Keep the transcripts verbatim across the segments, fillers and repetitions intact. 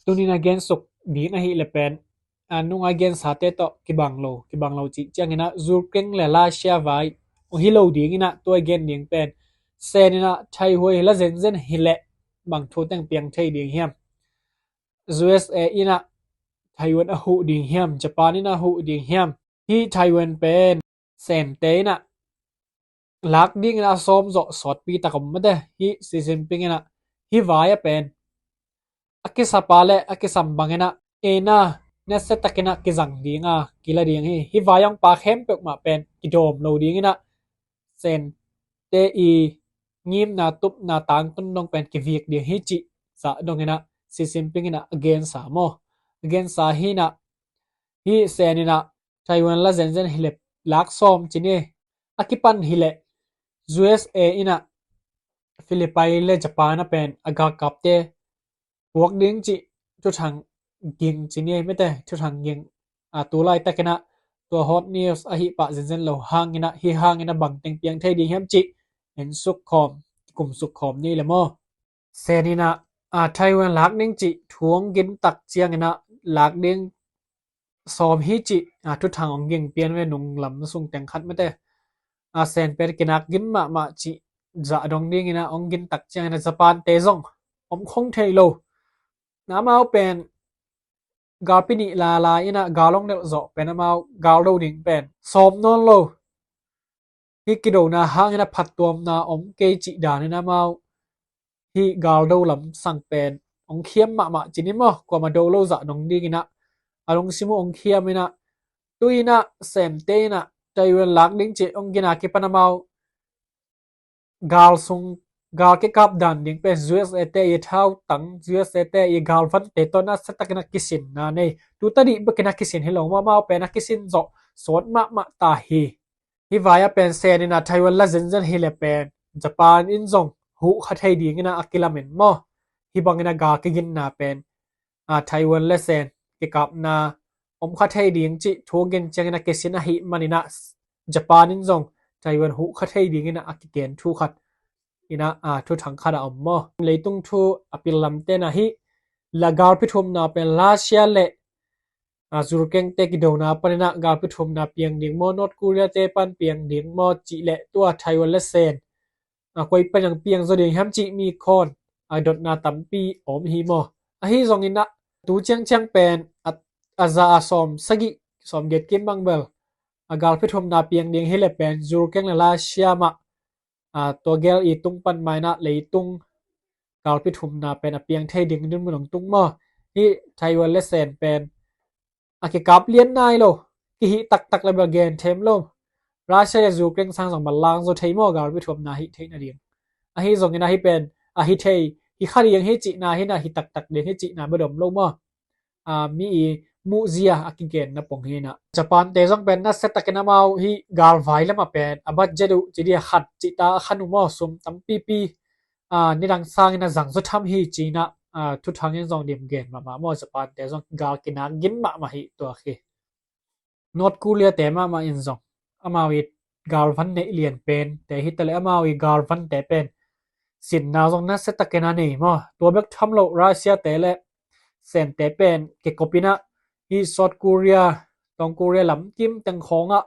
Tunin a gensuk ding ahih leh pen, a nunga gensate tawh kibang lo, kibang lo cih ciangin ah Ukraine le Russia vai hong hi lo dingin ah tua i gen ding pen Sen in ah Taiwan la zenzen hi leh bang thu teng piang thei ding hiam? U S A in ah Taiwan a huh ding hiam? Japan in a huh ding hiam? Hih Taiwan pen Sente in ah lak dingin a sawm zawh sawtpi tak om mate. Hih Xi Jinping in ah hih vai a pen a kisap a le a kisam bangin ah ei na, nasia takin ah kizang ding a kila ding hi. Hih vai hong pa khempeuh mah pen kidawm lo dingin ah Sente i ngimna tupna tangtun dong pen kivik ding hi cih zah dongin ah Xi Jinping in ah a gensa maw? A gensa hi in ah hih Sen in ah Taiwan la zenzen hi leh lak sawm ci ni. A kipan hi leh U S A in ah Philippines le Japan a pen a galkapte puak ding cih thuthang ging ci ni mate. Thuthang ging a tu laitakin ah tua hot news ahih pah zenzen lo hangin ah hih hangin ah bang teng piang thei ding hiam cih en sukkhawm, kum sukkhawm ni le maw? Sen in ah a Taiwan lak ding cih thu hong gin tak ciangin ah lak ding sawm hi cih a thuthang hong ging pian ve nung lam sung teng khat mate. A Sen pen kinak gin mahmah cih zah dong dingin ah hong gin tak ciangin ah Japan te zong om khong thei lo. Na amau pen galpi nih lala in ah gal hong nelh zawh pen amau gal do ding pen sawm nawn lo. Hih kidona hangin a phattuamna om kei cih danin amau hih galdo lam sang pen hong khiam mahmah ci ni maw? Kuamah do lo zah dong dingin ah a lungsim uh hong khiam in ah tu in ah Sente in ah Taiwan lak ding cih hong gin a kipan amau gal sung gal kikap dan ding pen U S A te i thautang, U S A te i galvante tawh nasia takin a kisinna nei. Tu ta dih bekin a kisin hi lo maw, amau pen a kisin zawh sawt mahmah ta hi. Hih vai a pen Sen in ah Taiwan la zenzen hi leh pen Japan in zong huh kha thei dingin ah a kilamen maw? Hih bangin a gal kiginna pen a Taiwan le Sen kikapna om kha thei ding cih thu gen ciangin a kisin ahih manin ah Japan in zong Taiwan huh kha thei dingin ah a kigen thu khat in ah a thuthang khat a om maw? Leitung thu a pil lamte in ah hih la galpi thumna pen Russia le a Ukraine te kidona panin ah galpi thumna piang ding maw, North Korea te pan piang ding maw cih leh tua Taiwan le Sen a koi pan ang piang zaw ding hiam cih mi khawn a dotna tampi om hi maw? Ahi zongin ah tu ciangciang pen a, a za a sawm sagih sawm giat kim bang bel a galpi thumna piang ding hi leh pen Ukraine le Russia mah a tua gel i tung pan mah in ah leitung galpi thumna pen a piang thei ding dinmun hong tung maw? Hih Taiwan le Sen pen a kikap lian nai lo, kihih taktak le bel gen them lo. Russia le Ukraine sang zong bel lang zaw thei maw, galpi thumna hih theih nading? Ahi zongin ah hih pen a hi thei, hi kha ding hi cihna hi in ah, hi taktak ding hi cihna bel om lo maw? A, mi i muhzia a kigenna pong hi in ah Japan te zong pen nasia takin amau hih galvai lamah pen a budget uh ci dih a khat cihta a khan uh maw, sum tampipi a nidang sangin a zang zaw tham hi ci in ah a thuthang in zong dim gen mahmah maw, Japan te zong gal kinak gin mahmah hi tua khi. North Korea te mahmah in zong amau i galvan neih lian pen te hi ta leh amau i galvan te pen sinna zong nasia takin a nei maw? Tua bek tham lo Russia te le Sen te pen kikop in ah hih South Korea, Tawng Korea lam kim teng khawng ah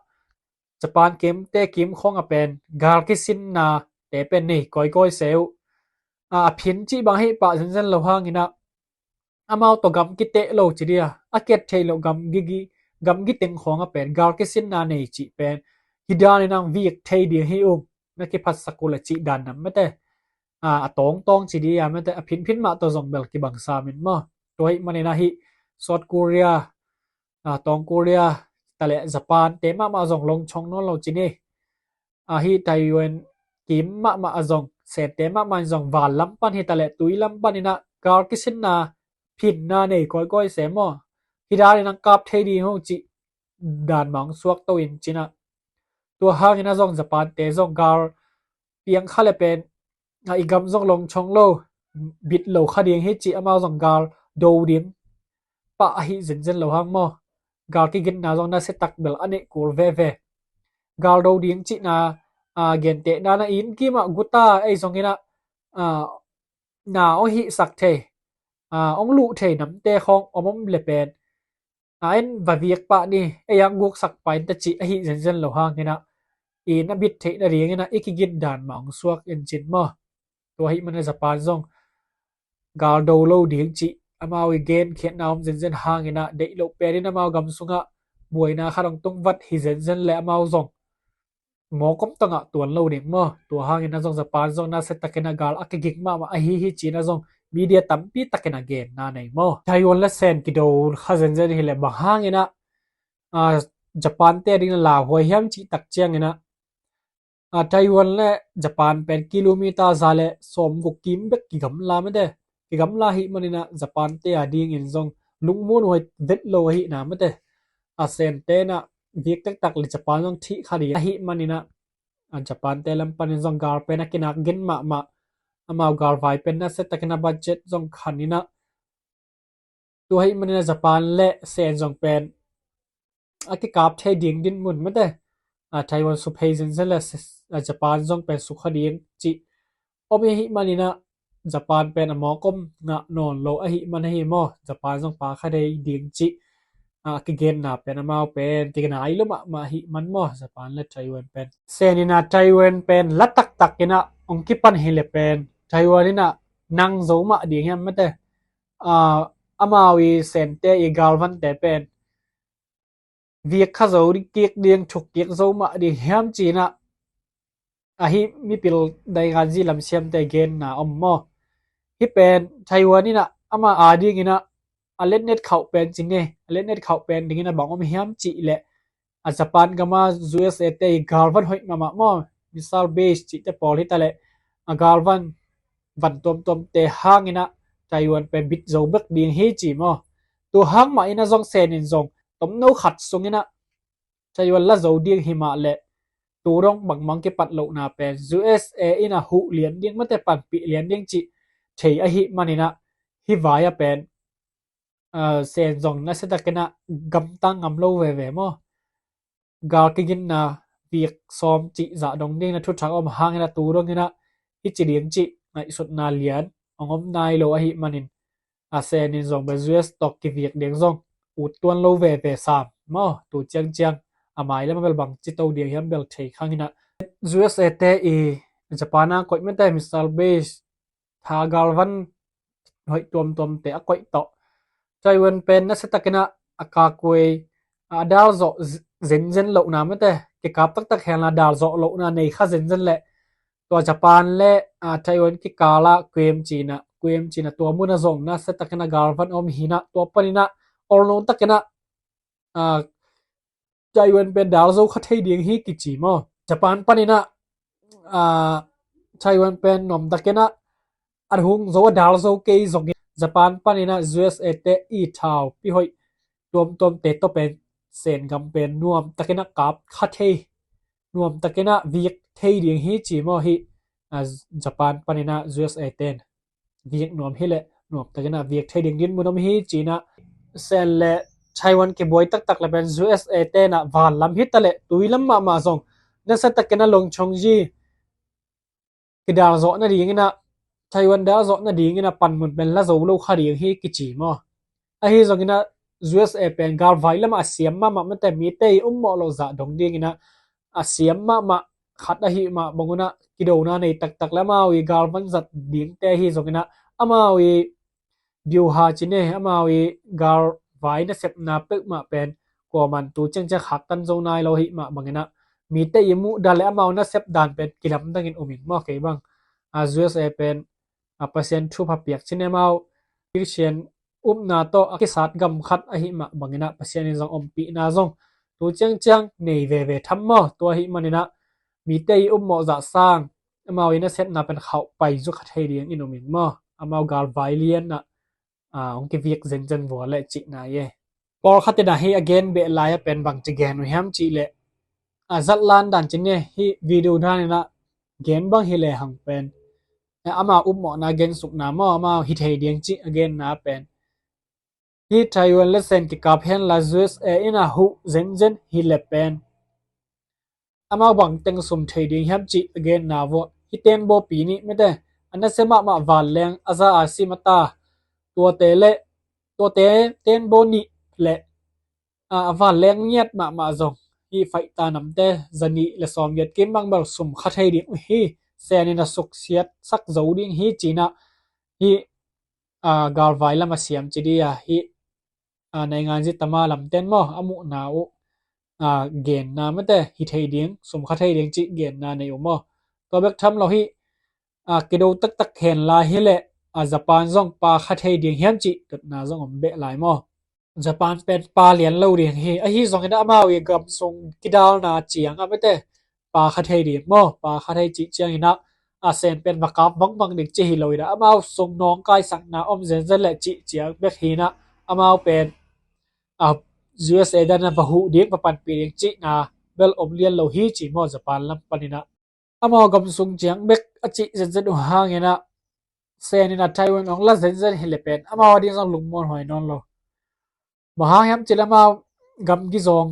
Japan kim te kim khawng ah pen gal kisinna te pen nei kawikawi se uh. A, a phin cih bang hih pah zenzen lo hangin ah amau tawh gam kiteh lo ci dih a, a kiat thei lo gam gigi, gam giteng khawng ah pen gal kisinna nei cih pen hi danin ang vik thei ding hi ung, na kiphatsak uh le cih dan nam mate. A, a tawngtawng ci dih a mate, a phinphin mah tawh zong bel kibang sam in maw? Tua hih manin ah hih South Korea, a, Tawng Korea ta leh Japan te mahmah zong longchong nawn lo ci ni. A, hih Taiwan kim mahmah a zong, Sen te mahmah in zong van lam pan hi ta leh tui lam panin ah gal kisinna phinna nei kawikawi se maw? Hi danin ang kap thei ding ho cih dan mah hong suak to in ci in ah tua hangin ah zong Japan te zong gal piang kha le pen a, i gam zong longchong lo, bit lo kha ding hi cih amau zong gal do ding pah ahi zenzen lo hang maw? Gal kiginna zong nasia tak bel a neih kul veve. Gal do ding cihna a, gentehna na inn kim ah guta ei zongin ah a, na hong hihsak thei, a, ong luh thei namte khawng om om le pen a, en va viak pah ni, ei ang guksak pah in ta cih ahi zenzen lo hang inah, i na bit theih nading inah i kigin dan mah ong suak in cin maw. Tua ahi mana Japan zong gal do lo ding cih amau i gen khiatna om zenzen hang inah, deih loh pen in amau gam sungah buaina khat ong tung vat hi zenzen le amau zong mawk om tangah tuan lo ding maw. Tua hang inah zong Japan zong nasia takin a gal a kigik mahmah ahi hi cih inah zong media tampi takin a genna nei maw. Taiwan le Sen kido kha zenzen hi le bang hang inah, a, Japan te ding na lauhuai hiam cih tak ciang inah, a, Taiwan le Japan pen kilometer za le sawmguk kim bek kigamla mate. Kigamla ahi man inah Japan te a ding in zong lungmuan huai vet lo ahi na mate. A, Sen te inah viak taktak le Japan zong thih kha ding ahi man inah, a, Japan te lam pan in zong gal pen a kinak gen mahmah, amau gal vai pen nasia takin a budget zong khan inah, tua ahi man inah Japan le Sen zong pen a kikap thei ding dinmun mate, a, Taiwan su phei zenzen le, a, Japan zong pen su kha ding cih om ahi man inah, Japan pen a mawk om ngah nawn lo ahi man ahi maw. Japan zong pa kha thei ding cih, a, kigenna pen amau pen kigen ai lo mahmah ahi man maw, Japan le Taiwan pen. Sen inah Taiwan pen la taktak inah ong kipan hi le pen Taiwan inah nang zo mah ding hiam mate. A, amau i Sen te i galvan te pen viak kha zo ding, kik ding, thuk kik zo mah ding hiam cih inah ahi mipil dai ganzi lam siamte genna om maw. Hi pen Taiwan inah ama a ding inah a letnet khauh pen cih ne, a letnet khauh pen ding inah bang om hiam cih le, a, Japan gama U S A te i galvan hoih mahmah maw, missile base cihte pawl hi ta le, a, galvan van tuamtuamte hang inah Taiwan pen bit zo bek ding hi ci maw. Tua hang mah inah zong Sen in zong tomno khat sung inah Taiwan la zo ding hi mah le, tu dong bangmang kipat lohna pen U S A inah huh lian ding mate, panpih lian ding cih thei ahi man inah, hi vai a pen, a, Sen zong nasia takin a gamtang ngam lo veve maw. Gal kiginna viak sawm cih zah dong ding na thuthak om hang inah tu dong inah hi ci ding cih ngaihsutna lian ong om nai lo ahi man in, a, Sen in zong bel U S tawh kiviak ding zong ut tuan lo veve sam maw. Tu ciangciang a mai lam a bel bang ci to ding hiam bel thei khang inah, U S A te i Japan a koih mate missile base, tha galvan hoih tuamtuamte a koih tawh Taiwan pen nasia takin a, a kakuai, a, dal zawh z-, zenzen lohna mate, kikap taktak henla dal zawh lohna nei kha zenzen le, tua Japan le, a, Taiwan kikal a kuem cih inah, kuem cih inah tua mun a zong nasia takin a galvan om hi inah, tua pan inah olno takin a, a, Taiwan pen dal zo kha thei ding hi kici maw. Japan pan inah, a, Taiwan pen nuam takin a, a hung zo a dal zo kei zong in Japan pan inah U S A te i thau pi hoih tuamtuamte tawh pen Sen gam pen nuam takin a kap kha thei, nuam takin a viak thei ding hi ci maw hi, a, Japan pan inah U S A ten viak nuam hi le, nuam takin a viak thei ding dinmun om hi ci inah, Sen le Taiwan kibuai taktak le pen U S A ten a van lam hi ta le, tui lam mahmah zong nasia takin a longchongji kidal zawh nading inah, Taiwan dal zawh nading inah panmun pen la zo lo kha ding hi kici maw. Ahi zong inah U S A pen gal vai lam a siam mahmah mate, mite i um mawh lo zah dong ding inah a siam mahmah khat ahi mah bang un a, kidona nei taktak le amau i galvan zat dingte ahi zong inah, amau i biuha ci ne, amau i gal vai nasepna peuhmah pen kuaman tu ciangciang khaktan zo nai lo ahi mah bang inah, mite i muh dan le amau nasep dan pen kilamdang in um in maw. Kei bang, a, U S A pen, a, Pasian thupha piak ci ne, amau Christian upna tawh a kisat gam khat ahi mah bang inah Pasian in zong ompihna zong tu ciangciang nei veve tham maw. Tua ahi man inah mite i um mawh zah sang amau i nasepna pen khauh pai zu kha thei ding in um in maw. Amau gal vai lian ah, a, hong kiviak zenzen vua le cihna e. Pawlkhat inah hi a gen beh lai a pen bang ci gen uh hiam cih leh, a, zat lan dan ci ne, hi video dan inah gen bang hi le hang pen, a, ama upmawhna gensukna maw, ama hi thei ding cih a genna pen, hi Taiwan le Sen kikap henla U S A inah huh zenzen hi le pen, amau bang teng sum thei ding hiam cih a genna vua, hi ten bawpi nih mete, a nasia mahmah vanleng a za a sim a ta, Tuate le tuate ten baw nih le a, a van leng ngiat mahmah zong hih faita namte zanih le sawm giat kim bang bel sum kha thei ding uh hi. Sen in a suksiat sak zo ding hi cinah hih a, galvai lam a siam ci dih a hih a, naingan zi tama lamten maw a muhna uh a, genna mate hi thei ding, sum kha thei ding cih genna nei uh maw? Tua bek tham lo hih a, kido taktak hen la hileh a, Japan zong pa kha thei ding hiam cih dotna zong om beh lai maw? Japan pen pa lian lo ding hi. Ahi zongin amau i gam sung kidalna ciang a mate pa kha thei ding maw? Pa kha thei cih cianginah a, Sen pen va kap vangvang ding ci hi lo inah amau sung nawngkaisakna om zenzen le cih ciang bek hinah amau pen a, U S A dan a va huh ding, va panpih ding cihna bel om lian lo hi ci maw? Japan lam paninah amau gam sung ciang bek a cih zenzen uh hanginah Sen inah Taiwan ong la zenzen hi le pen amau a ding zong lungmuan huai nawn lo. Bang hang hiam cih le amau gam gizawng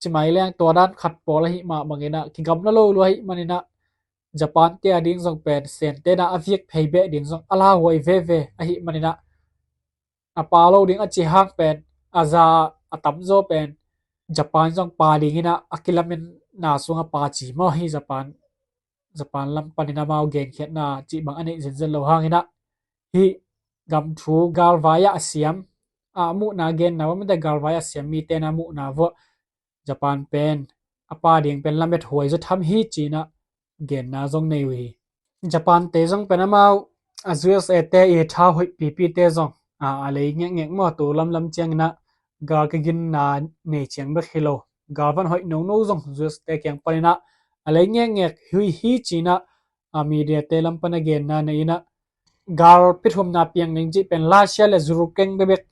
cimai leng tua dan khat pawl ahi mah banginah kigamla lo lua ahi maninah Japan te a ding zong pen Sen tenah a viak phei beh ding zong a lauhuai veve ahi maninah a pa lo ding a ci hang pen a za a tamzaw pen Japan zong pa dinginah a kilamenna sungah pa ci maw hi. Japan Japan lam panin amau genkhiatna cih bang a neih zenzen lo hanginah hih gam thu galvai ah a siam a, a muhna genna vua mate galvai a siam mite na muhna vua Japan pen a pa ding pen lamet huai zaw tham hi cinah genna zong nei uh hi. Japan te zong pen amau a, U S A te i tha hoih pipite zong a, a lei ngekngek maw? Tu lamlam cianginah gal kiginna nei ciang bek hi lo, gal van hoih nono zong U S A te kiang paninah a lei ngekngek hui hi cinah a, media te lam pan a genna nei inah gal pithumna piang ding cih pen Russia le Ukraine bebek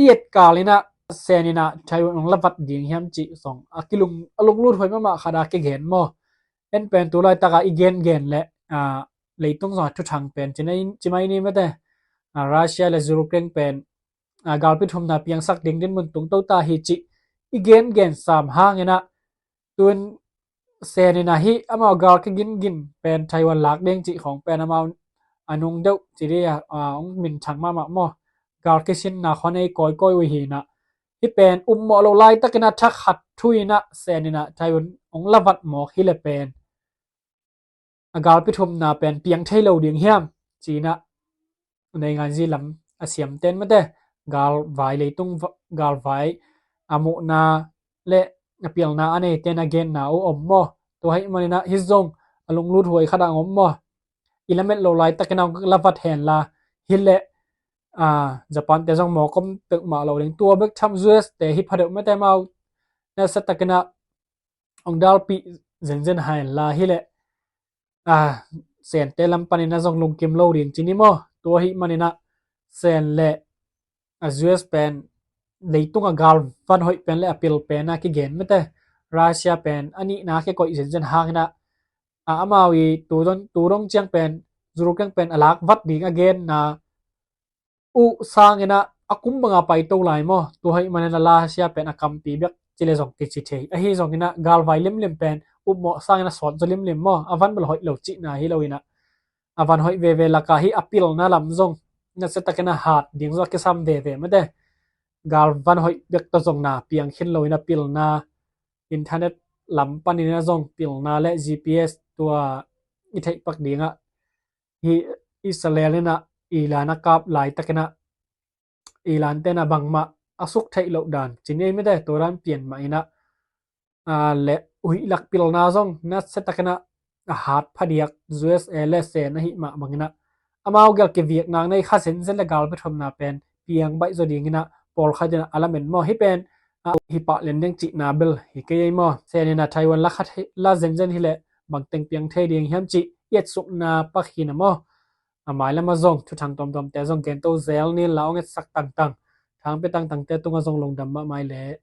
i etkal inah Sen inah Taiwan ong lavat ding hiam cih zong a kilung a lunglut huai mahmah khat a kigen maw? En pen tu laitak a i gengen le a, leitung zong a thuthang pen cimai ni mate a, Russia le Ukraine pen a, galpi thumna piangsak ding dinmun tung to ta hi cih i gengen sam hanginah tun Sen inah hih amau gal kigingin pen Taiwan lak ding cih khawng pen amau a nung deuh ci dih a, a, ong minthang mahmah maw? Gal kisinna khua nei kawikawi uh hinah hih pen upmawh lo laitakinah thakhat thu inah Sen inah Taiwan ong lavat mawk hi le pen a, galpi thumna pen piang thei lo ding hiam cinah nei nganzi lam a siamten mate galvai leitung galvai a muhna le a pilna a neiten a genna uh om maw? Tua hih maninah hih zong a lunglut huai khat a om maw? I lamet lo laitakinah lavat henla hileh a, Japan te zong mawk om peuhmah lo ding. Tua bek tham U S te hi phadeuh mate amau nasia takinah ong dalpih zenzen henla hileh a, Sen te lam paninah zong lungkim lo ding ci ni maw? Tua hih maninah Sen le a, U S pen leitunga gal van hoih pen le a pil pen a kigen mate Russia pen a nihna kikoih zenzen hanginah a, amau i tu dong ciang pen Ukraine pen a lak vat ding a genna uh sanginah a kum banga paito lai maw? Tua hih maninah Russia pen a kampi bek ci le zong kici thei. Ahi zonginah galvai limlim pen upmawh sanginah sawt zaw limlim maw? A van bel hoih lo cihna hi loinah a van hoih veve lakah hih a pilna lam zong nasia takinah hat ding zong a kisam veve mate. Gal van hoih bek tawh zong na piang khin loinah pilna internet lam paninah zong pilna le G P S tua i theihpak dingah hih Israel inah Iran a kap laitakinah Iran tenah bangmah a suk theih loh dan ci ni ei mate. Tua dan pian mah inah a, le huih lak pilna zong nasia takinah a hat phadiak U S A le Sen ahih mah banginah amau gel kiviakna nei kha zenzen le galpi thumna pen piang baih zaw dinginah pawlkhat inah a lamen maw? Hih pen a, hih pah len ding cihna bel hi kei ei maw? Sen inah Taiwan la khat la zenzen hileh bangteng piang thei ding hiam cih i etsukna pak hinah maw? A mailam a zong thuthang tuamtuamte zong gento zel ni la ong etsak tangtang thangpi tangtangte tungah zong lungdam mahmah le.